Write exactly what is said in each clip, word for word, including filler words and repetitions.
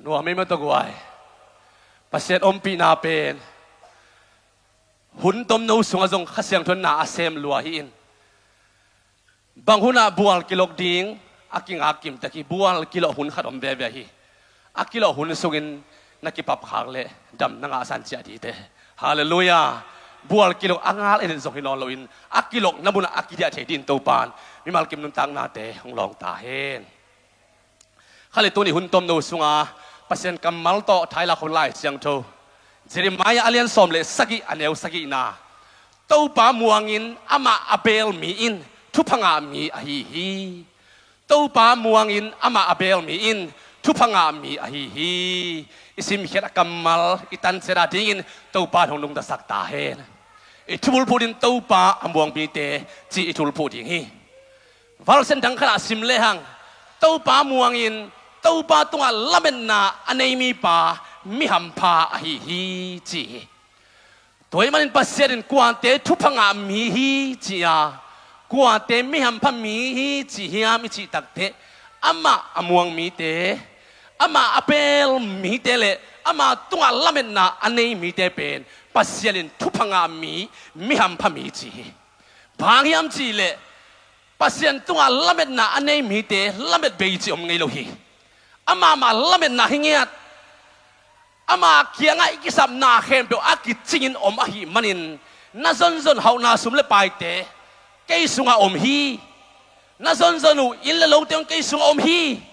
Nuam ei maw tawh guai. Pasian ompihna pen hun tomno sungah zong Kha Siangtho in na a sem lua hi in. Bang hunah bual kilok ding a kingak kim tek hi. Bual kilok hun khat om veve hi. A kilok hun sungin na kipapkhak leh damna ngah san ciah dite. Halleluiah. Bual kilok a ngal en zong hi nawn loin a kilokna munah a kidiah thei dingin Topan mimal kim nuntaknate hong lawng ta hen. Kha le tuni hun tomno sunga Pasian kammal tawh thailak hun Lai Siangtho Jeremiah a lian sawm le sagih a neu sagihna. Topa muangin amah a beel mi in thupha ngah mi ahi hi. Topa muangin amah a beel mi in thupha ngah mi ahi hi. I simkhiat a kammal i tansiat a dingin Topa in hong nungtasak ta hen. I thubulphuh ding Topa a muang mite ci i thubulphuh ding hi. Valsen dang khatah sim lehang Topa muangin Topa tungah lametna a nei mipa mi hampha ahi hi ci hi. Tua ahih manin Pasian in kuate thupha ngah mi hi ci-a, kuate mi hampha mi hi ci hiam i cih takteh, amah a muang mite, amah a beel mite le amah tungah lametna a nei mite pen Pasian in thupha ngah mi, mi hampha mi ci hi. Bang hiam cihleh Pasian tungah lametna a nei mite lamet bei ci om ngei lo hi. Amah mah lametna hi ngiat. Ama kiangah i kisapna khempeuh a kicingin om ahih manin, na zonzon hauhna sum le paite kei sungah om hi. Na zonzon uh inn le lote hong kei sungah om hi.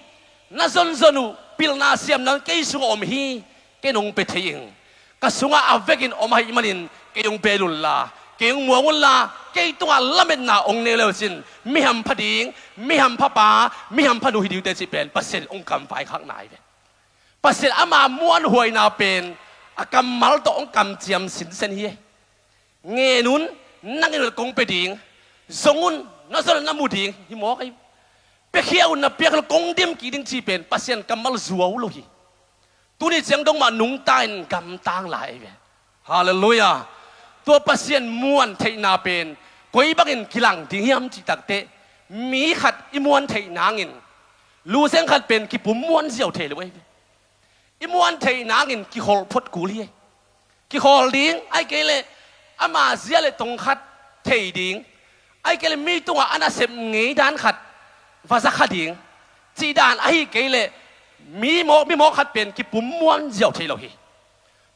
Na zonzon uh pilna siamna hong kei sungah om hi. Kei nong pia thei ing. Ka sungah a vekin om ahih manin kei hong beel unla, kei hong muang unla, kei tungah lametna hong nei le uh cin mi hampha ding, mi hampha pa, mi hampha nu hi dingte cih pen Pasian hong kamvaikhakna hi ve. Pasian ama muanhuaina pen a kammal tawh hong kamciam sinsen hi. Ngen un, nang in kong pia ding, zong un, na zon na mu ding hi mawk ei. Piakhia un, na piak lo kong dim kik ding cih pen Pasian kammal zuau lo hi. Tuni ciang dong mah nungta in gamtang lai ei ve. Halleluiah. Tua Pasian muan theihna pen koi bangin kilang ding hiam cih takteh, mi khat i muan theih nangin luzeng khat pen kipum muan ziau thei lo ei ve. I muan theih nangin kikholh phot kul hi. Kikhawl ding, ahih kei leh ama zia le tong khat thei ding, ahih kei leh mi tungah a nasep ngei dan khat va za kha ding cih dan ahih kei leh mi mawk, mi mawk khat pen kipum muan ziau thei lo hi.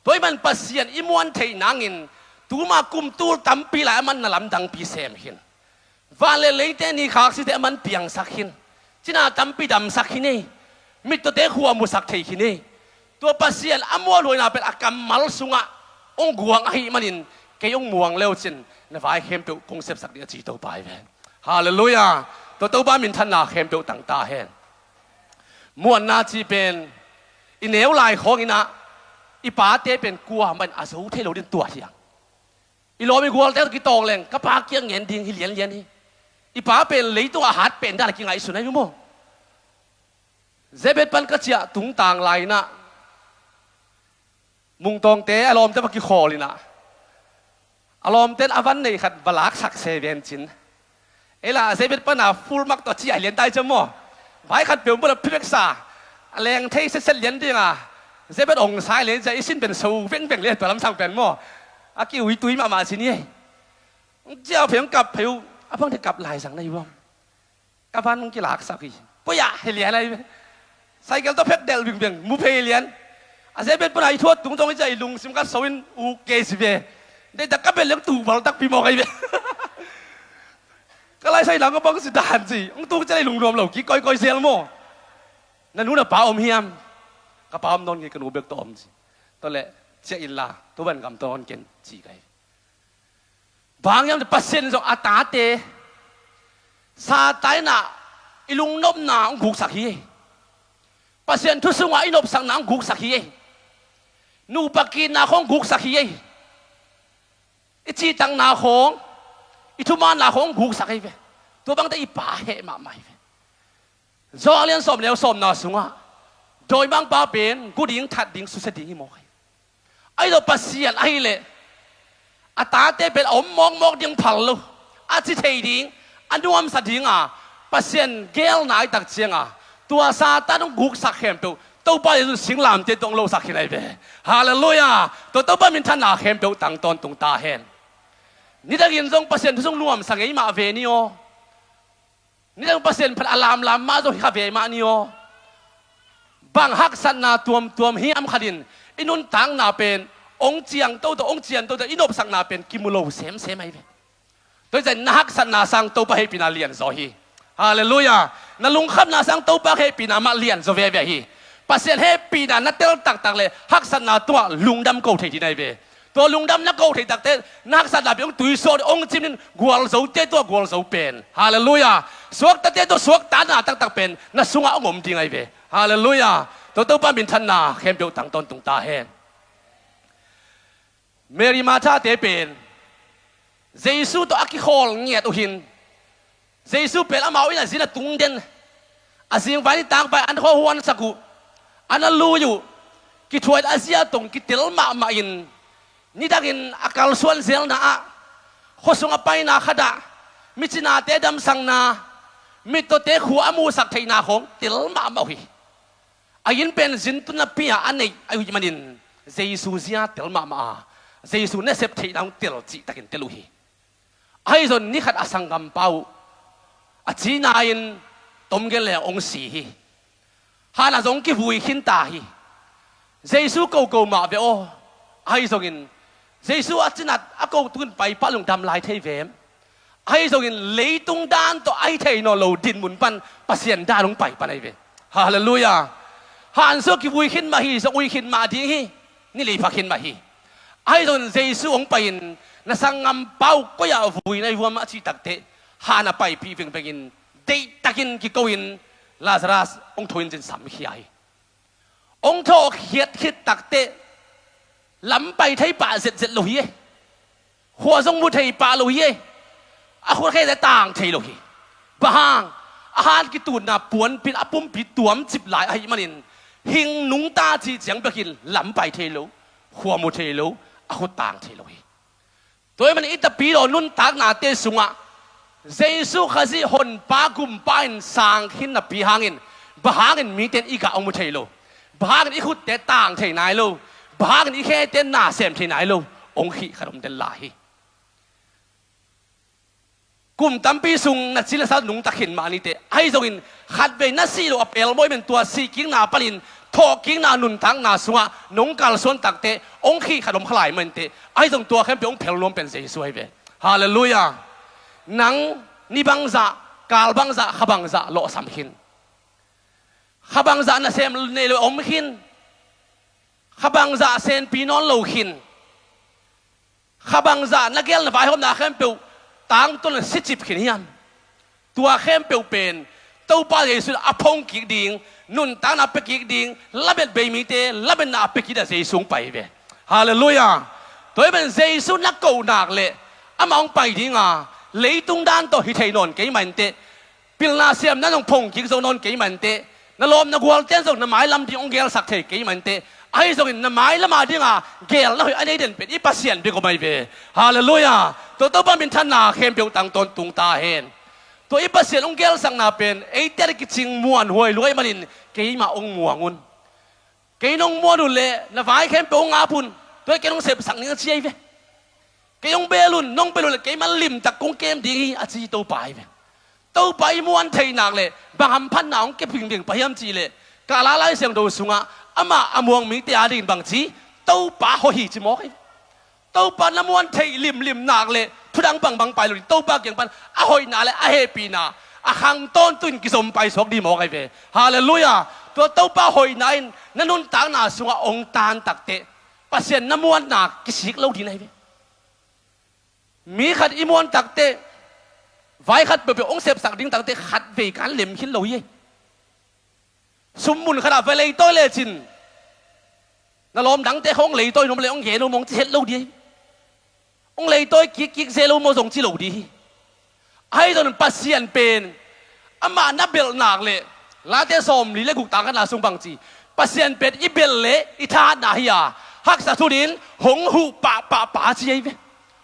Tua ahih man Pasian i muan theih nangin tuma kum tul tampi lai a man na lamdangpi sem khin. Van le leite ni khaksite a man piangsak khin. Cina tampi damsak khin ei. Mittawte khua musak thei khin ei. Tua Pasian a muanhuaina pen a kammal sungah hong guang ahih manin kei hong muang le uh cin na vai khempeuh kong sepsak ding a ci Topa hi ve. Halleluiah. Tua Topa minthanna khempeuh tang ta hen. Muanna cih pen i neu lai khawngin ah i pate pen kuamah in a zo thei lo ding tua hi hang. I lawm i gualte tawh kitawng leng ka pa kiang ngen ding hi lianlian hi. I pa pen leitungah a hat pen dan a kingaihsun ahi maw? Zebed pan ka ciah tungtang lai-in ah Mungtawngte a lawmte va kikhawl in ah, a lawmte in a van nei khat va laksak se ven cin. Ei lah Zebed pana full mark tawh ciah lian tai ciam maw? Vai khat peuh maw la phipek sa a leng thei setset lian ding a, Zebed ong sai lian ciah i sin pen so vengveng lian tua lamsang pen maw? A kiuitui mahmah cin hi ei. Ciah phei ong kap phei uh, a bang thei kap lai zang na hi bawm. Ka van kilaksak hi. Koi ah hi lian lai ve. Cycle tawh phek delh vingveng mu phei lian. A Zebed pana i thuat tungtawng i ciah i lungsim khat so in uk kei si ve. Deihtak ka bel leng tuval takpi mawk ahi ve. Ka laisai nang ka bang si dan ci. Hong tuk ciah i lungnuam lo kik koikoi zel maw? Na nu na pa om hiam? Ka pa om nawn ngei, ka nu bek tawh om ci. Tua leh ciah inla tua ban gam tawh nawn ken ci ka hi. Bang hiam, Pasian zong a tate Satan in ah i lungnopna hong guksak hi. Pasian thu sungah i nopsakna hong guksak hi. Nupa kitna khawng guksak hi. I cihtakna khawng, i thumanna khawng hong guksak hi ve. Tua bangte i pa heh mahmah hi ve. Johan lian sawm neu sawmna sungah dawimangpa pen gu ding, that ding, susia ding hi mawk hi. Ahi zong Pasian ahih leh a tate pen a om mawkmawk ding phal lo, a ci thei ding, a nuamsa ding a Pasian geelna ahi tak cianga tua Satan hong guksak khempeuh Topa Jesu in singlamteh tawh hong losak khin ahi ve. Halleluiah. Tua Topa minthanna khempeuh tang tawntung ta hen. Nidangin zong Pasian thu sung nuamsa ngei mah ve ni aw. Nidang Pasian phat a lamlam mah zong hi kha ve mah ni aw. Bang haksatna tuamtuam hiam khat in i nuntakna pen hong ciangto tawh, hong ciangto tawh i nopsakna pen kimu lo semsem ahi ve. Tua hi ciangin na haksatna sang Topa hehpihna lianzaw hi. Halleluiah. Na lungkhamna sang Topa hehpihna mah lianzaw veve hi. Pasian hehpihna na tel taktak le haksatna tungah lungdam ko thei ding ahi ve. Tua lungdam na ko thei takteh na haksatna pen hong tuisuak, hong cim in, gualzote tungah gualzo pen. Halleluiah. Suaktate tungah suaktatna taktak pen na sungah hong om ding ahi ve. Halleluiah. Tua Topa minthanna khempeuh tang tawntung ta hen. Mary Martha te pen Jesu tawh a kikhawl ngiat uh hin, Jesu pen amau inn a zin a tung den, a zingvai ni tangpai an khua huansak uh, an a lui uh, kithuai a zia tong kitel mahmah in, nidangin a kalsuan zelna ah, khuasung a paina khatah, micinate damsakna, mittawte khua a musak theihna khawng tel mahmah uh hi. A inn pen zin tun napi-a a neih ahih manin Jesu zia tel mahmah a, Jesu nasep theihna hong tel cihtakin tel uh hi. Ahi zong ni khat a sanggampa uh a cina-in tomgen leng hong si hi. Hanah zong kivui khin ta hi. Jesu koko mah ve aw. Ahi zongin Jesu a cinat a ko tungin paipah lungdam lai thei vem? Ahi zongin leitung dan tawh ahi thei nawn lo dinmun pan Pasian dan hong pai pan ahi ve. Halleluiah. Hansuah kivui khin mah hi, zong ui khin mah ding hi. Ni lei pha khin mah hi. Ahi zongin Jesu hong pai-in na sanggampa uh koi-ah vui na hi hiam a cih takteh, han a paipih vengvengin deihtakin kiko-in Lazarus hong tho in zin samkhia hi. Hong thawhkhiat khit takteh lam pai thei pah zetzet lo hi e. Khua zong mu thei pah lo hi e. A khut khe tang thei lo hi. Bang hang? A han kitutna puanpin a pumpi tuamcip lai ahih manin hing nungta cih ciang bekin lam pai thei lo, khua mu thei lo, a khut tang thei lo hi. Tua ahih manin i tapidaw nuntaknate sungah Jesu Khazih Honpa Gumpa in sang khin napi hangin, bang hangin mite in i gah hong mu thei lo, bang hangin i khutte tang thei nai lo, bang hangin i khete na sem thei nai lo, hong khih khat om den lai hi. Kum tampi sung na cil na sat nungta khin mah ni teh, ahi zongin khatvei na sih loh a pelmawh ahih manin tua sihkikna panin thawhkikna nuntakna sungah nong kalsuan takteh hong khih khat om kha lai mah ni teh, ahi zong tua khempeuh hong phel nuam pen Jesu ahi ve. Halleluiah. Nang ni bangzah, kal bangzah, kha bangzah lawhsam khin, kha bangzah nasem nei lo om khin, kha bangzah senpi nawn lo khin, kha bangzah na gel na vaihawmna khempeuh tangtun sicip khin hiam? Tua khempeuh pen Topa Jesu in a phong kik ding, nuntakna pia kik ding, lamet bei mite lametna a pia kik ding a Jesu hong pai ve. Halleluiah. Tua ahih manin Jesu na koh nak leh amah hong pai ding a, leitung dan tawh hi thei nawn kei mah inteh, pilna siamna zong phong kik zo nawn kei mah inteh, na lawm na gualte'n zong na mailam ding hong gelsak thei kei mah inteh, ahi zongin na mailam a dinga gelna hoih a nei den pen i Pasian bek om ahi ve. Halleluiah. Tua Topa minthanna khempeuh tang tawntung ta hen. Tua i Pasian hong gelsakna pen eite a kicing muanhuai lua ahih manin keimah hong muang un. Kei nong muan uh leh na vai khempeuh hong ap un. Tua hi kei nong sepsak ning a ci ahi ve. Kei hong bel un, nong bel uh leh keimah limtak kong kem ding hi a ci Topa ahi ve. Topa i muan theih nak leh bang hamphatna hong kep vingving pah hiam cih leh, Kala Lai Siangtho sungah amah a muang mite a dingin bang ci, Topa hoih hi ci mawk ahi ve. Topa na muan theih limlim nak leh thudang bangbang pai lo ding, Topa kiang pan a hoihna leh a hehpihna a khang tawntung in kizom paisuak ding mawk ahi ve. Halleluiah. Tua Topa hoihna in na nuntakna sungah hong tan takteh Pasian na muanna kisik lo ding ahi ve. Mi khat i muan takteh, vai khat peuhpeuh hong sepsak ding takteh khatvei kan lem khin lo hi. Sum mun khatah vai leitawi lecin na lawm dangte khawng leitawi nuam leh hong gen uh maw hong ci het lo ding hi. Hong leitawi kikkik zel uh maw zong ci lo ding hi. Ahi zongin Pasian pen amah na belh nak leh, Late sawmli le guk tang khatna sung bang ci, Pasian pen i belh leh i thahatna hi a, haksa thunin hong huh pahpah pa ci ahi ve.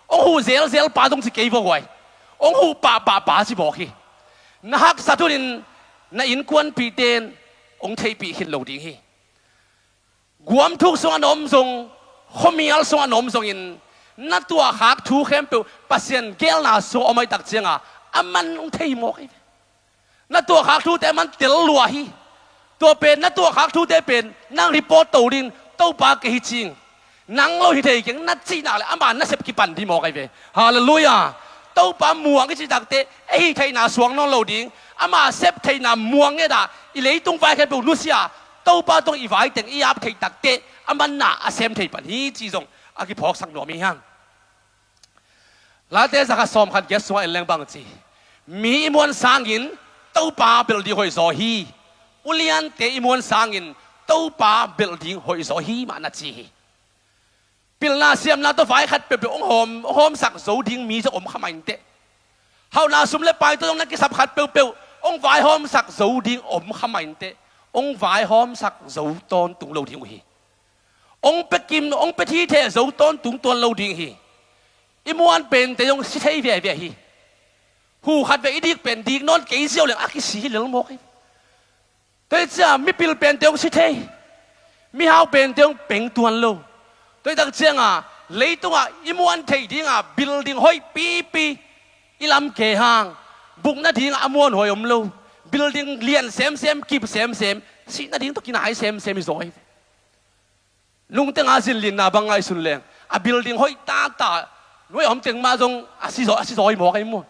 Hong huh zelzel pa zong ci kei vua guai. Hong huh pahpah pa ci bawk hi. Na haksa thunin na innkuanpihte in hong theihpih khin lo ding hi. Kuamthuk sungah na om zong, khuamial sungah na om zongin, na tuahkhak thu khempeuh Pasian geelna sungah om ahih tak cianga, a man hong thei mawk ahi ve. Na tuahkhak thute a man tel lua hi. Tua pen, na tuahkhak thute pen nang report to ding, Topa kei hi cing, nang lo hi thei keng na cih nak leh ama nasep kipan ding mawk ahi ve. Halleluiah. Topa muang i cih takteh ei hih theihna suang nawn lo ding, ama sep theihna muang ngetah i leitung vai khempeuh nusia, Topa tawh i vaiteng i ap theih takteh a manna a sem thei pan hi cih zong a kiphawksak nuam hi hang. Late zakhat sawmkhat giat sungah en leng bang ci? Mi i muan sangin Topa belh ding hoihzaw hi. Uliante i muan sangin Topa belh ding hoihzaw hi mah na ci hi. Pilna siamna tawh vai khat peuhpeuh hong hawm, hong hawmsak zo ding mi zong om kha mah inteh. Hauhna sum le pai tawh zong na kisap khat peuhpeuh hong vaihawmsak zo ding om kha mah inteh. Hong vaihawmsak zo tawntung lo ding uh hi. Hong pia kim, hong pia thitheh zo tawntung tuan lo ding hi. I muan pente zong si thei veve hi. Hu khat vei i dik pen dik nawn kei ziau leng a kisi hi lel mawk hi. Tua hi ciah mipil pente hong si thei, mihau pente hong peng tuan lo. Tua hi tak cianga leitungah i muan theih dinga building hoih pipi i lam ke hang, buk nadingah a muanhuai om lo. Building lian semsem, kip semsem, sih nading tawh kinai semsem hi zaw hi. Nungtenga zinlinna bang ngaihsun leng a building hoih taktak nuai a om teng mah zong a si zaw, a si zaw hi mawk ahi maw?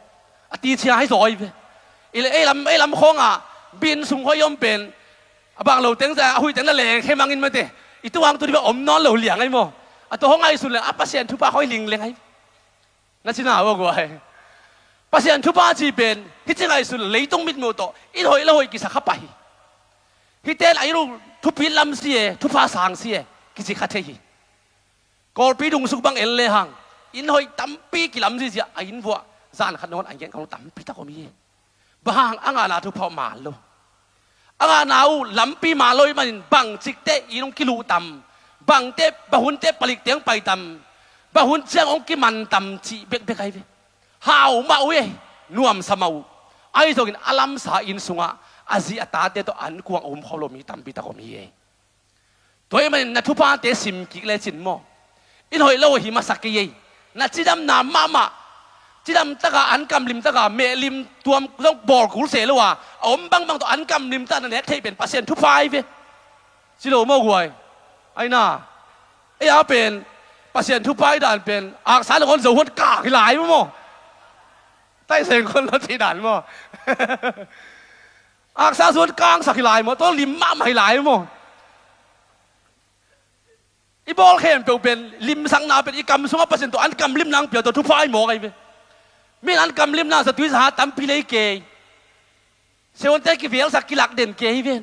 A tichia hi zaw hi ve. Ei lam, ei lam khawngah bin sung hoih om pen a bang lo teng zah a huih teng na leng khe mangin mate. I tuang tu dih bang om nawn lo liang ahi maw? A tua hong ngaihsun leng a Pasian thupha hoih lingleng ahi. Na cina uh a guai. Pasian thupha ci pen hih ci ngaihsun leitung mitmuh tawh in hoih la hoih kisa kha pah hi. Hihte in a i ruh thupi lam si e, thupha sang si e, kici kha thei hi. Kawlpi dungsuk bang en lehang in hoih tampi kilam zihziah a inn vuah zan khat nangawn a gen kong tampi tak om hi. Bang hang a ngahna thupha uh man lo. A ngahna uh lampi man lo ih manin bang cikteh in hong kiluh tam, bangteh, bang hunte palik teng pai tam, bang hun ciang hong kiman tam cih bekbek ahi ve. Hau mah uh e, nuamsa mah uh. Ahi zongin a lamsa inn sungah a zi a tate tawh ankuang a um khawm lo mi tampi tak om hi e. Tua ih manin na thuphate sim kik lecin maw, in hoih lo hi masa kei ei. Na cidamna mahmah, cidam taka, ankam lim taka, mehlim tuam zong bawl kul se lo a, a om bangbang tawh ankam lim taka na nek theih pen Pasian thupha ahi ve. Ci lo maw guai? Aina, ei a pen Pasian thupha ahi dan pen aksa nangawn zo huan kang hi lai maw? Taiseng khon lo cih dan maw? Aksa zuan kangsak hi lai maw? Tua lim mahmah hi lai maw? I bawl khempeuh pen limsakna pen i kam sungah Pasian tawh ankam limna hong pia tua thupha ahi mawk ahi ve. Min ankam limna zatui zaha tampi lei kei. Seonte kivelsak kilak den kei hi ven.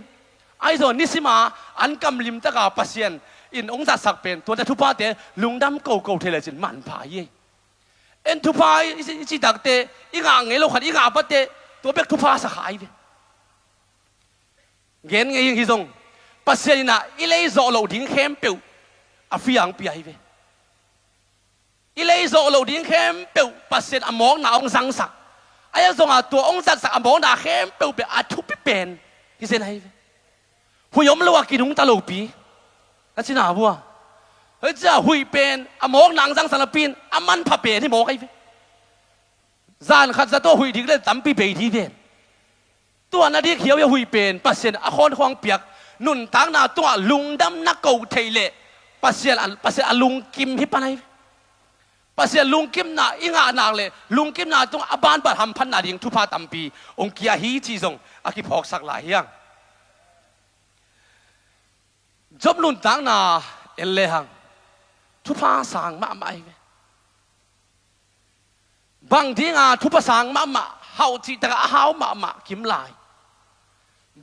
Ahi zong nisima ankam limtaka Pasian in hong zatsak pen tua na thuphate lungdam koko thei lecin manpha hi ei. En thupha i, i, i cih takteh i ngah ngei lo khat i ngah pateh tua bek thupha sa kha hi ve. Gen ngei hi zong Pasian inah i lei zawh loh ding khempeuh a fiang pia hi ve. I lei zawh loh ding khempeuh Pasian a mawkna hong zangsak. Ahi zongah tua hong zatsak a mawkna khempeuh pen a thupi pen hi zen ahi ve. Huih om lo a kinungta lopi. Na cina vua. Hei cia huih pen a mawkna hong zangsak napi in a manpha pen hi mawk ahi ve. Zan khat za tua huih dik le tampi bei dih ven. Tua na dik hiau hiau huih pen Pasian a khawnkhawng piak nuntakna tungah lungdam na ko theih leh Pasian a, Pasian a lungkim hi pan ahi. Pasian lungkimna i ngah nak leh lungkimna tungah a banban hamphatna ding thupha tampi hong kia hi cih zong a kiphawksak lai hiang. Job nuntakna en lehang thupha sang mahmah ahi ve. Bang dinga thupha sang mahmah, hauh cih takah a hau mahmah kim lai.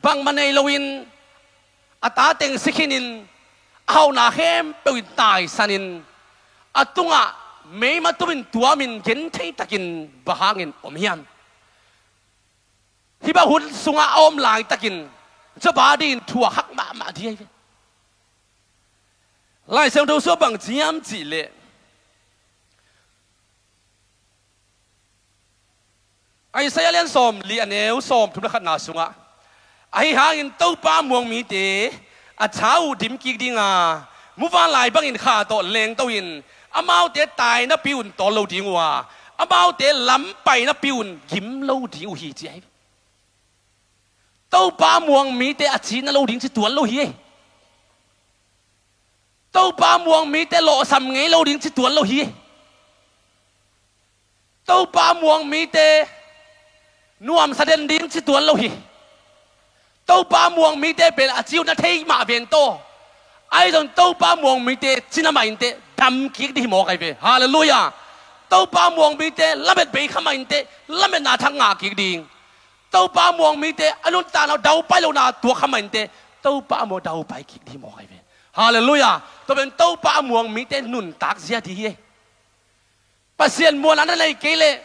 Bangmah nei loin a ta teng si khinin a hauhna khempeuh in taisanin a tungah meima tumin tuamin genthei takin bang hangin om hiam? Hih bang hun sungah a om laitakin Job a dingin thuak hak mahmah dih ahi ve. Lai Siangtho sua bang ciam cihleh Isaiah lian sawm li a neu sawm thum le khatna sungah, ahi hangin Topa muang mite a tha uh dim kik ding a, muvanlai bangin kha tawh lengto in, amaute tai napi un tawl lo ding uh a, amaute lam pai napi un gim lo ding uh hi, ci ahi. Topa muang mite a cina lo ding ci tuan lo hi. Topa muang mite lawhsam ngei lo ding ci tuan lo hi. Topa muang mite nuamsa den ding ci tuan lo hi. Topa muang mite pen a ci uh na thei mah ven taw. Ahi zong Topa muang mite cina mah inteh dam kik ding hi mawk ahi ve. Halleluiah. Topa muang mite lamet bei kha mah inteh lametna thak ngah kik ding. Topa muang mite a nuntakna uh daupai lohna tuak kha mah inteh Topa muang daupai kik ding hi mawk ahi ve. Halleluiah. Tua pen Topa muang mite nuntak zia ding hi. Pasian muanna na nei kei leh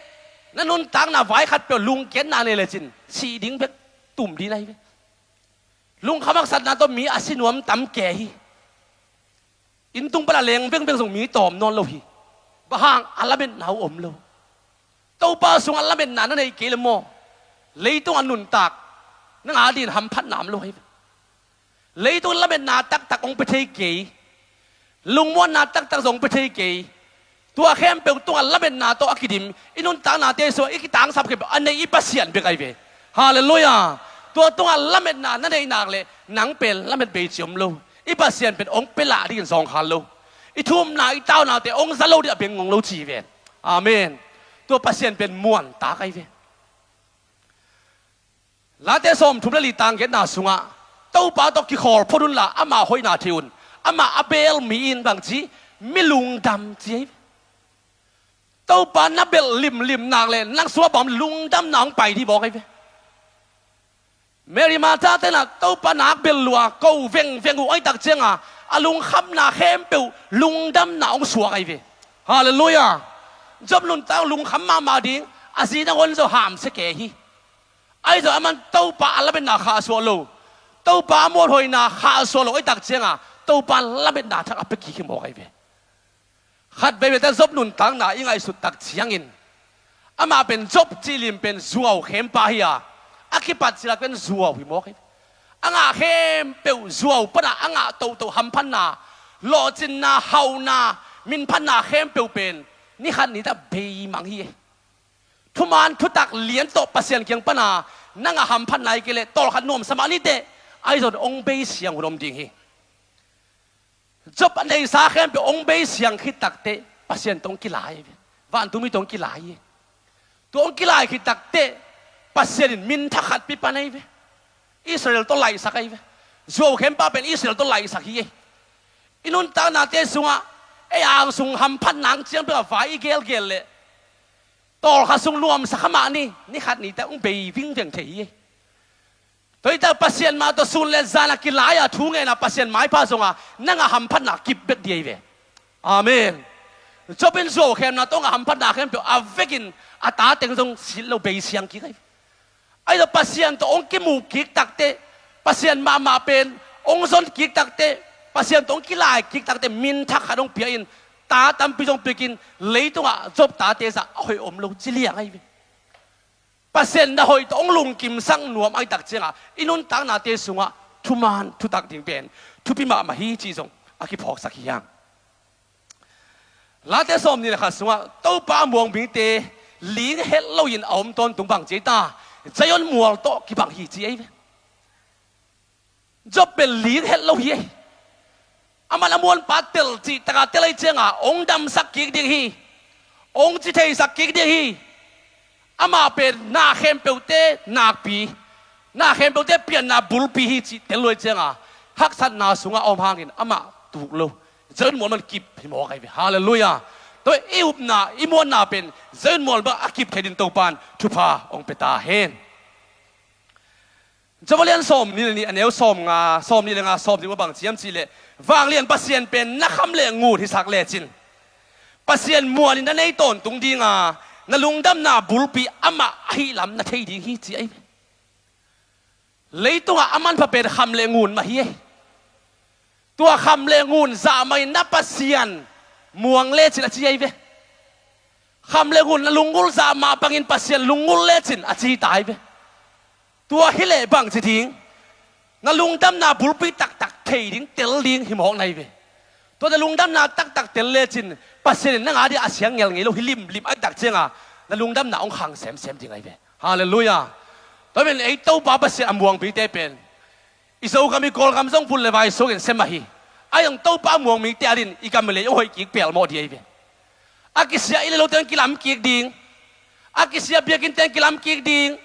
na nuntakna vai khat peuh lungkiatna nei lecin sih ding bek tum ding ahi ve. Lungkham haksatna tawh mi a si nuam tam kei hi. Inn tung pan a leng vengveng zong mi tawm nawn lo hi. Bang hang a lametna uh om lo. Topa sungah lametna na nei kei leh maw, leitungah nuntak na ngah ding hamphatna om lo hi. Leitung lametna taktak hong pia thei kei. Lungmuanna taktak zong hong pia thei kei. Tua khempeuh tungah lametna tawh a kidim i nuntaknate sungah i kitangsap khempeuh a nei i Pasian bek ahi ve. Halleluiah. Tua tungah lametna na neih nak leh nang pen lamet bei ci om lo. I Pasian pen hong pia lah dingin zawngkhal lo. I thumna i taunaute hong za lo ding a bengngong lo ci ven. Amen. Tua Pasian pen muantak ahi ve. Late sawmthum le li tang giatna sungah Topa tawh kikhawl phot unla ama hoihna thei un. Amah a beel mi in bang ci, mi lungdam ci ahi ve. Topa na belh limlim nak leh nang sungah bang lungdamna hong pai ding mawk ahi ve. Mary Martha tenah Topa nak belh lua ko vengveng uh ahi tak cianga a lungkhamna khempeuh lungdamna hong suak ahi ve. Halleluiah. Job nuntak lungkham mahmah ding a zi nangawn zaw hamsia kei hi. Ahi zong aman Topa a lametna khahsuah lo, Topa a muanhuaina khahsuah lo ahi tak cianga Topa lametna thak a pia kik hi mawk ahi ve. Khatveivei te Job nuntakna i ngaihsut tak ciangin amah pen Job cih lim pen zuau khempa hi a, a kipat cilak pen zuau hi mawk hi. A ngah khempeuh zuau pana a ngah tohtoh hamphatna, lawhcinna, hauhna, minphatna khempeuh pen ni khat ni tak beimang hi. Thuman thutak lian tawh Pasian kiang pana nang a hamphatna hi kei leh tawlkhat nuamsa mah ni teh, ahi zong hong beisiang hun om ding hi. Job a neihsa khempeuh hong beisiang khit takteh Pasian tawh hong kilai hi ve. Vantungmi tawh hong kilai hi. Tua hong kilai khit takteh Pasian in min thakhat pi pan ahi ve. Israel tawh laihsak ahi ve. Zuau khempa pen Israel tawh laihsak hi. I nuntaknate sungah ei angsung hamphatna ang ciang peuh a vai i gelgel leh tawlkhat sung nuamsa kha mah ni, ni khat ni tak hong bei vingveng thei hi. Tua hi tak Pasian mah tawh sun le zan a kilai a thu ngen a Pasian maipha zonga nang a hamphatna kip bek ding ahi ve. Amen. Job in zuau khemna tawh a hamphatna khempeuh a vekin a ta teng zong silh lo beisiang kik ahi ve. Ahi zong Pasian tawh hong kimu kik takteh, Pasian mahmah pen hong zon kik takteh, Pasian tawh hong kilai kik takteh min thakhat hong pia in ta tampi zong pikin leitungah Job tate zah a hoih om lo ci liang ahi ve. Pasian na hoih tawh hong lungkimsak nuam ahi tak ciangah i nuntaknate sungah thuman thutak ding pen thupi mahmah hi cih zong a kiphawksak hi hang. Late sawmnih le khat sungah Topa muang mite ling het loin a om tawntung bang ci ei ta, Zion mual tawh kibang hi ci ei ve. Job pen ling het lo hi. Aman a muanpa tel cih taka tel ahi cianga hong damsak kik ding hi. Hong ci theisak kik ding hi. Amah pen na khempeuhte nakpi, na khempeuhte pianna bulpi hi cih tel lo ahi cianga haksatna sungah a om hangin amah tuk lo. Zion mual man kip hi mawk ahi ve. Halleluiah. Tua i upna i muanna pen Zion mual bang a kip thei din Topan thupha hong pia ta hen. Job a lian sawmnih le nih a neu sawmnga, sawmnih le nga, sawmnih le nga bang ciam cihleh, vanglian Pasian pen na kham le ngun hisak lecin Pasian muanin na nei tawntung dinga na lungdamna bulpi amah ahih lam na thei ding hi ci ahi ve. Leitungah a manpha pen kham le ngun mah hi ei. Tua kham le ngun zahmah in na Pasian muang lecin a ci ahi ve. Kham le ngun na lunggulh zahmah bangin Pasian lunggulh lecin a ci ta ahi ve. Tua hileh bang ci ding? Na lungdamna bulpi taktak thei ding, tel ding hi mawk na hi ve. Tua na lungdamna taktak tel lecin Pasian in nang a ding a siang ngelngei lo hi limlim ahih tak cianga na lungdamna hong khang semsem ding ahi ve. Halleluiah. Tua manin ei Topa Pasian a muang mite pen i Zogam i Kawlgam zong vun le vai suakin sem ahi. Ahi zong Topa a muang mite a dingin i gam i lei hong hoih kik pelmawh ding ahi ve. A kisia i le lote hong kilam kik ding. A kisia biakinn teng kilam kik ding.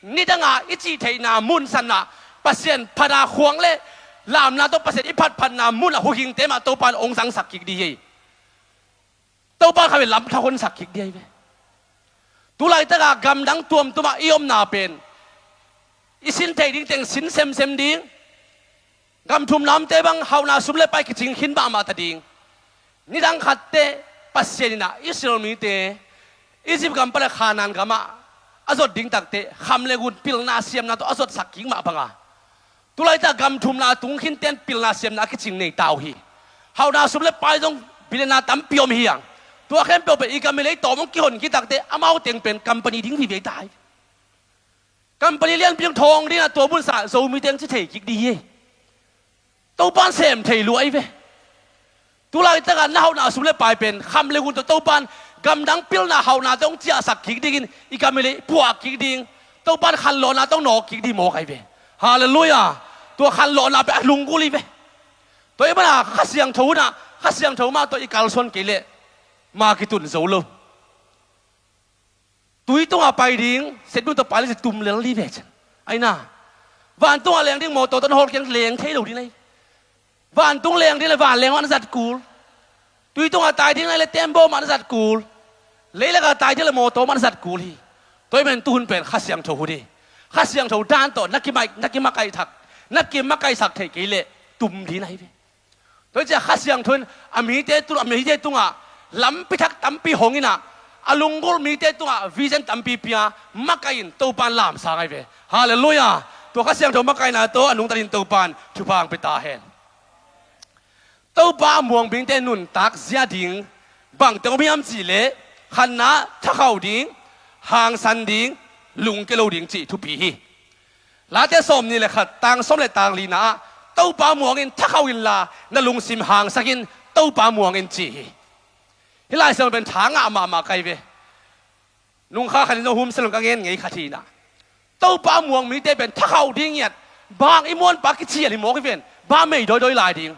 Nidanga i cih theihna mun sanna Pasian phatna khuang le lamna tawh Pasian i phatphatna mun a huhingte mah Topa in hong zangsak kik ding hi. Topa kha ve lam thak honsak kik ding hi ve. Tulaitaka gamdang tuamtuamah i omna pen i sin theih ding teng sin semsem ding. Gam thumna omte bang hauhna sum le pai kicing khin mahmah ta ding. Nidang khatte Pasian inah Israel mite Egypt gam pan a Khanaan gamah a zot ding takte kham le ngun pilna siamna tawh a zotsak kik mah banga tulaita gam thumna a tung khin ten pilna siamna a kicing nei ta uh hi. Hauhna sum le pai zong bilena tampi om hi hang. Tua khempeuh pen i gam i lei tawm hong kihon kik takte amau teng pen company ding vive ta hi. Company lianpi hong thawng dingah tua munsa Zomite hong ci thei kik ding hi. Topan sem thei lua ahi ve. Tulaitaka na hauhna sum le pai pen kham le ngun tawh Topan gamdang pilna hauhnate hong ciahsak kik dingin i gam i lei puah kik ding. Topan khanlawhna tawh nawk kik ding mawk ahi ve. Halleluiah. Tua khanlawhna pen a lunggulh hi ve. Tua i mana Kha Siangtho hunah Kha Siangtho mah tawh i kalsuan kei leh ma kitun zo lo. Tui tungah pai ding, setbuk tawh pai le tum lel ding ve cian. Aina. Vantungah leng ding mawtaw tawh na hawl keng leng thei lo ding lei. Vantung leng ding le vanleng mah na zat kul. Tui tungah tai ding le tembaw mah na zat kul. Leilakah tai ding le mawtaw mah na zat kul hi. Tua i men tuhun pen Kha Siangtho hun hi. Kha Siangtho dan tawh na kimai, na kimakaihthak, na kimakaihsak theih kei leh tum ding ahi ve. Tua hi ciah Kha Siangtho in a mite tung, a mite tungah lampi thak tampi hong inah a lunggulh mite tungah vision tampi pia makaih in Topan lamsang ahi ve. Halleluiah. Tua Kha Siangtho makaihna tawh a nungtanin Topan thupha hong pia ta hen. Topa a muang mite nuntak zia ding bangte om hiam cihleh khatna thakhauh ding, hangsan ding, lungkia lo ding cih thupi hi. Late sawmnih le khat tang sawm le tang lina ah Topa muangin thakhauh inla na lungsim hangsakin Topa muangin ci hi. Hih Lai Siangtho pen tha ngah mahmah ka hi ve. Nungkha khatin zong humselung ka ngen ngei khat hi inah Topa muang mite pen thakhauh ding ngiat bang i muanpa kician hi mawk hi ven. Ba mei dawidawi lai ding.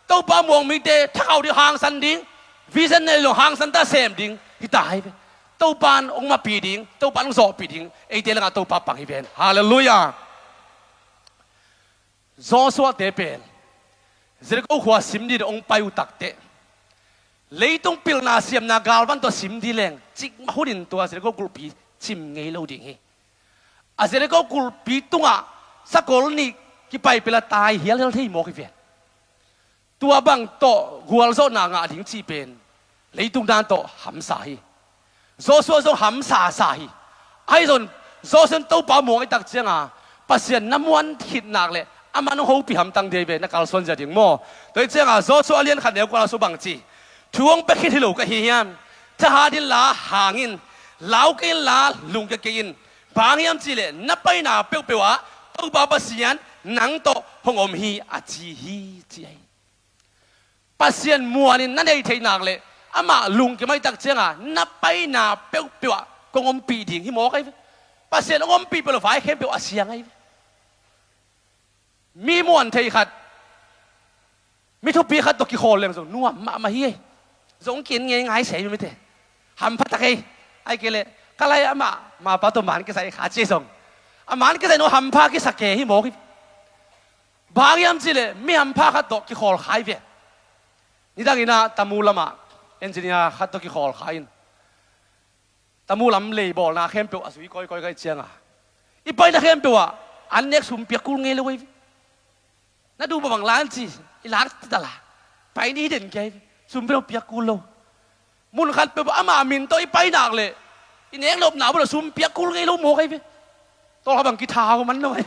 Topa muang mite thakhauh ding hangsan ding. Vision nei lo hangsan ta sem ding hi ta hi ve. Topan hong mapih ding, Topan hong zawhpih ding, eite langah Topa pang hi ven. Halleluiah. Joshua te pen Jericho khua sim ding hong pai uh takteh leitung pilna siamna galvan tawh sim ding leng cikmah hunin tua Jericho kulhpi cim ngei lo ding hi. A Jericho kulhpi tungah sakol nih kipai pela tai hialhial thei mawk hi ven. Tua bang tawh gualzawhna ngah ding cih pen leitung dan tawh hamsa hi. Joshua zong hamsasa hi. Ahi zong Joshua in Topa muang i tak cianga Pasian na muan khit nak le aman hong hopih hamtang dei ve na kalsuan zia ding maw? Tua hi cianga Joshua a lian khat neu kuana su bang ci thu hong pia khit hi lo ka hi hiam? Thahat inla hang in, lau kei inla lungkia kei in. Bang hiam cihleh na paina peuhpeuh ah Topa Pasian nang tawh hong om hi a ci hi ci ahi. Pasian muanin na neih theih nak le amah lungkia mai tak cianga na paina peuhpeuh ah kong ompih ding hi mawk ahi ve. Pasian hong ompih peuh lo vai khempeuh a siang ahi ve. Mi muan thei khat, mi thupi khat tawh kikhawl leng zong nuam mahmah hi ei. Zong kin ngei ngai sei mite hampha tak ei. Ai kei le ka lai amah mapa tawh man kisai kha ci zong a man kisai no hampha kisa ke hi mawk hi. Bang hiam cihleh mi hampha khat tawh kikhawl khai ve. Nidang inah Tamu lamah engineer khat tawh kikhawl kha in Tamu lam leibawlna khempeuh a zui kawikawi kai cianga i paina khempeuh ah an nek sum piak kul ngei lo ei ve. Na duh bang bang lai an ci i lak tala pai ni hi den kia ei ve. Sum piak piak kul lo. Mun khat peuh amah min tawh i pai nak leh i nek nopna bulah sum piak kul ngei lo mawk ahi ve. Tawlkha bang kithau man lo ahi.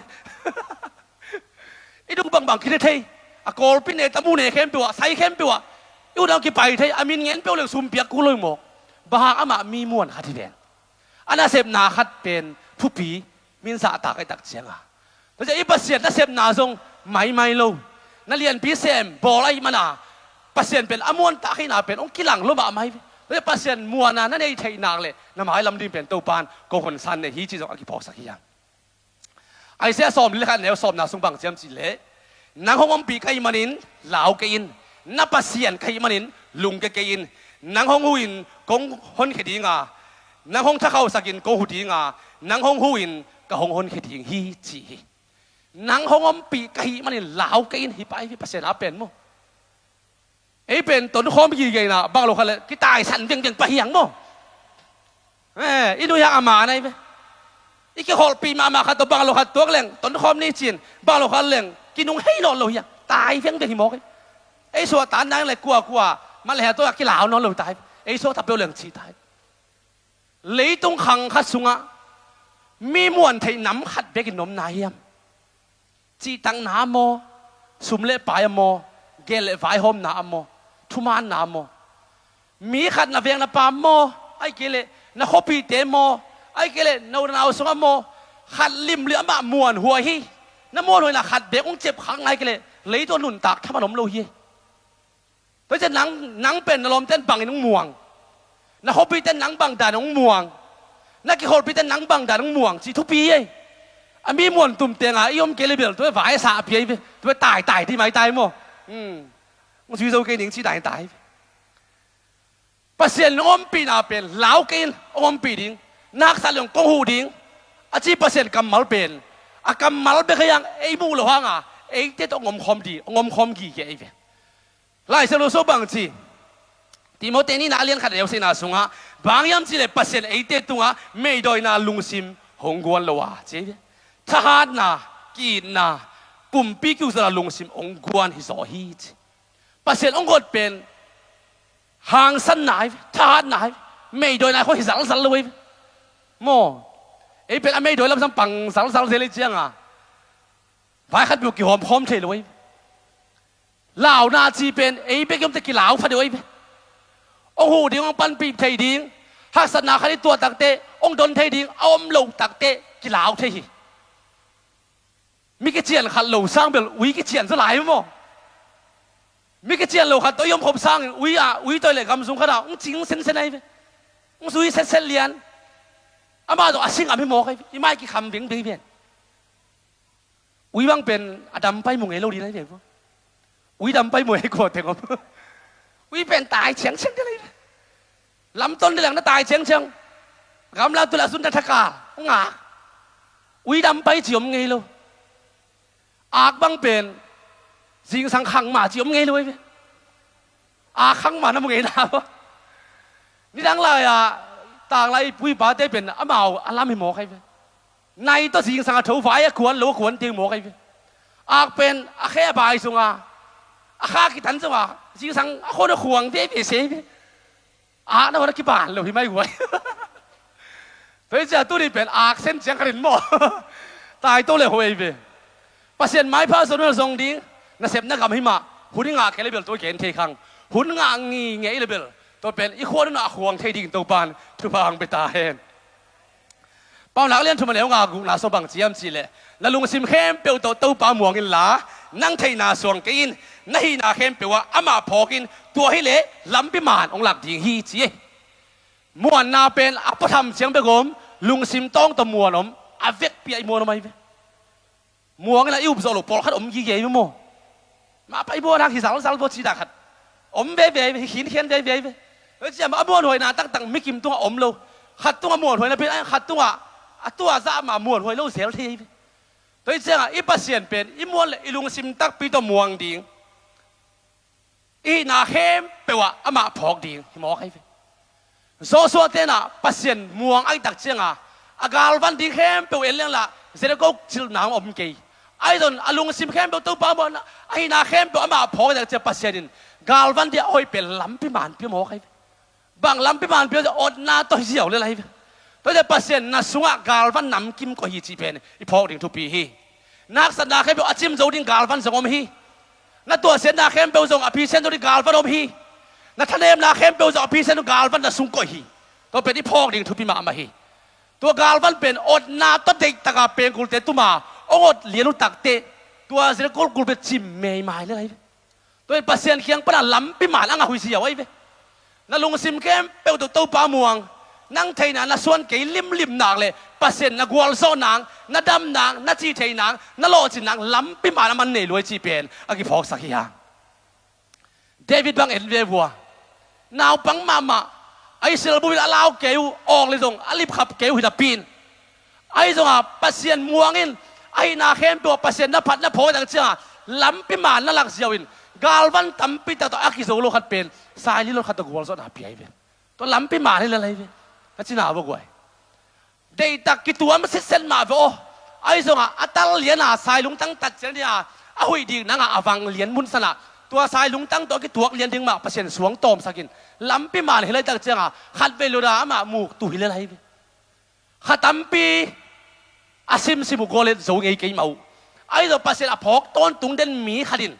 I duh bangbang kine thei. A Kawlpi ne, Tamu ne khempeuh ah, sai khempeuh ah i ut ang kipai thei. A min ngen peuh leng sum piak kul lo mawk. Bang hang amah mi muan khat hi ven. A nasepna khat pen thupi min zahtak ahi tak cianga Tua ciah i Pasian nasepna zong maimai lo. Na lianpi sem bawl ahih mana Pasian pen a muantak ahihna pen hong kilang lua mahmah hi ve. Pasian muanna na nei theih nak leh na mailam ding pen Topan kong honsan nei hi cih zong a kiphawksak hi hang. Isaiah sawmli le khat neu sawmna sung bang ci hiam cih leh, nang hong ompih ka hih manin lau kei in, na Pasian ka hih manin lungkia kei in. Nang hong hu-in kong honkhia ding a, nang hong thakhausakin kong hu ding a, nang hong hu-in ka hong honkhia ding hi ci hi. Nang hong ompih ka hih manin lau kei in, hi pai hi Pasian a pen maw. Ei pen tonkhawm gige in ah bang lo khat leh kitaisan vengveng pai hi hang maw. Eh, i nuih hang a man ahi ve. I kikholhpih mahmah khat tawh bang lo khat tuak leng tonkhawm ni ci-in bang lo khat leng kinung hei nawn lo hi hang. Tai vengveng hi mawk hi. Ei suahtak nang leh kuakua man leh hia tawh a kilau nawn lo tai. Ei suahtak peuh leng ci tai. Leitung khang khat sungah mi muan theih nam khat bekin na om na hiam? Cihtakna maw, sum le pai a maw, gel le vaihawmna a maw, thumaanna a maw, mi khat na veng na pam maw, ahih kei leh na khuapihte maw, ahih kei leh na u na nau sungah maw, khat limlim amah muanhuai hi. Na muanhuaina khat beek hong ciapkhak ngai kei leh leitung a nuntak thaman om lo hi. Tua ciang nang, nang pen na lawmte'n bangin hong muang, na khuapihte nang bang dan hong muang, na kikholhpihte nang bang dan hong muang cih thupi hi. A mi muan tum teng a i om kei leh bel tua vai a sa a pia hi ve. Tua taitai ding maitai maw. Hmm. Hong zui zo kei ning ci taitai hi ve. Pasian in hong ompihna pen lau kei in, hong ompih ding. Na haksat leh hong kong huh ding a ci Pasian kammal pen a kammal bek hi hang, ei muh loh hang a eite tawh hong omkhawm ding, hong omkhawm gige hi ve. Lai Siangtho sung bang ci, Timoti nihna a lian khat neu sagihna sungah, bang hiam cih leh Pasian eite tungah meidawina lungsim hong guan lo a ci hi ve. Thahatna, ki-itna, pumpi kiukzawhna lungsim hong guan hi zaw hi ci. Pasian hong guan pen hangsanna hi ve, thahatna hi ve, meidawina hi khawng hi zalzal lo hi ve. Maw, ei pen a meidawi lam sam pang zalzal zel hi ciang a vai khat peuh kihawmkhawm thei lo hi ve. Launa cih pen ei bek i omte kilau pha deuh hi ve. Hong huh ding, hong panpih thei ding, haksatna khat i tuah takteh hong don thei ding a om loh takteh kilau thei hi. Mi kician khat lo sang bel ui kician zaw lai maw. Mi kician lo khat tawh i omkhop sangin ui a, ui tawh leh gamsung khat ah hong cing sensen ahi ve. Hong zui setset lian. Amah tawh a sing am hi mawk ahi ve. I mai kikham vengveng hi ven. Ui bang pen a dam pai mu ngei lo ding ahi ve maw. Ui dam pai mu ahi kua teng om. Ui pen tai ciangciang ding ahi ve. Lamton ding leng na tai ciangciang. Gamla tu lah sun na thaka hong ak. Ui dam pai ci om ngei lo. Ak bang pen zingsang khang mah ci om ngei lo ahi ve. Ak khang mah na mu ngei na maw. Nidang lai-a tanglai i pu i pate pen amau a lam hi mawk ahi ve. Nai tawh zingsang a tho, vai a kuan lo a kuan teng mawk ahi ve. Ak pen a khe a bai sunga a kha kitan zonga zingsang a khuan a khuang veve se ahi ve. Ak na huan a kipan lo hi mai guai. Tua hi ciang tuni pen ak sen ciang khat in maw. Taito le huai ve. Pasian maipha zong na zong ding, nasepna gam hi mah, hun i ngah kei le bel tua i gen thei khang. Hun ngah ngingei le bel tua pen i khuan hun a khuang thei ding Topan thupha hong pia ta hen. Paunak lian thum a neu nga gukna sung bang ci hiam cih leh, na lungsim khempeuh tawh Topa muang inla, nang theihna suang kei in, na hihna khempeuh ah amah phawk in, tua hi leh lampi man hong lak ding hi ci hi. Muanna pen a puatham ciang bek om, lungsim tawng tawh muan om, a vekpi ah i muan om ahi ve. Muang inla i up zawh loh pawlkhat om gige hi maw. Mah pai muan hang hi zalzal vua ci dah khat om veve hi, khinkhian veve hi ve. Tua ciang a muanhuaina taktak mikim tungah om lo. Khat tungah muanhuaina pen khat tungah a tua zah mah muanhuai lo zel thei hi ve. Tua hi ciangah i Pasian pen i muan le i lungsim takpi tawh muang ding. I hihna khempeuh ah amah phawk ding hi mawk ahi ve. Joshua tenah Pasian muang ahih tak cianga a galvan ding khempeuh en lenglah Jericho cilhna hong om kei. Ahi zong a lungsim khempeuh Topa muanna, a hihna khempeuh amah phawk ahih tak ciang Pasian in galvan ding a hoih pen lampi manpi mawk ahi ve. Bang lampi manpi, otna tawh hi ziau le lai ve. Tua hi ciang Pasian na sungah galvan namkim koih hi cih pen i phawk ding thupi hi. Na haksatna khempeuh a cim zo ding galvan zong om hi. Na tuahsiatna khempeuh zong a phisian zo ding galvan om hi. Na thanemna khempeuh zong a phisian zo ding galvan na sung koih hi. Tua pen i phawk ding thupi mahmah hi. Tua galvan pen otna tawh deihtaka pengkulte tuma hong ot lian uh takteh Tua zia kulkul bia cim meimai le lai ve. Tua in Pasian kiang pana lampi man a ngah huih ziau ahi ve. Na lungsim khempeuh tawh Topa muang, nang theihna na suan kei limlim nak le Pasian na gualzawh nang, na dam nang, na cih theih nang, na lawhcin nang lampi man a man nei luai cih pen a kiphawksak hi hang. David bang en ve vua. Naupang mahmah, a Israel bup in a lau kei uh, awng le zong a lipkhap kei uh hi napi in, ahi zongah Pasian muang in, ahihna khempeuh ah Pasian na phat na phawk tak ciangah lampi man na lak ziau in, galvan tampi tak tawh a kizo lo khat pen, sailin lo khat tawh gualzawhna pia hi ve. Tua lampi man hi lel ahi ve. Ka cina va guai. Deihtak kituam sitset mah ve aw. Ahi zongah a tal liana sailungtang tat ciang dia a huih dik nangah a vang lian munsanah tua sailungtang tawh a kituak lian ding mah Pasian suang tawmsakin lampi man hi laitak ciangah khatvei lo dah amah muktu hi lel ahi ve. Kha tampi a simsim uh gualet zo ngei kei mah uh. Ahi zong Pasian a phawk tawntung den mi khat in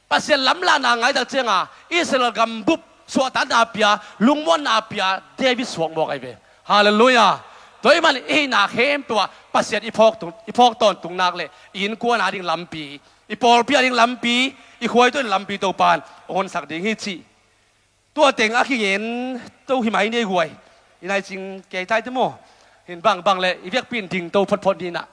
Pasian lamlahna ngaitak cianga Israel gambup suahtakna pia, lungmuanna pia, David suak mawk ahi ve. Halleluiah. Tua ahih man i hihna khempeuh ah Pasian i phawk tung, i phawk tawntung nak le i innkuan a ding lampi, i pawlpi a ding lampi, i khuaito in lampi Topan hong honsak ding hi cih. Tua teng a kingen to hi mai ni ei guai. I naicing kei tai te maw? Hin bangbang le i biakpi in ding to photphot ni nah.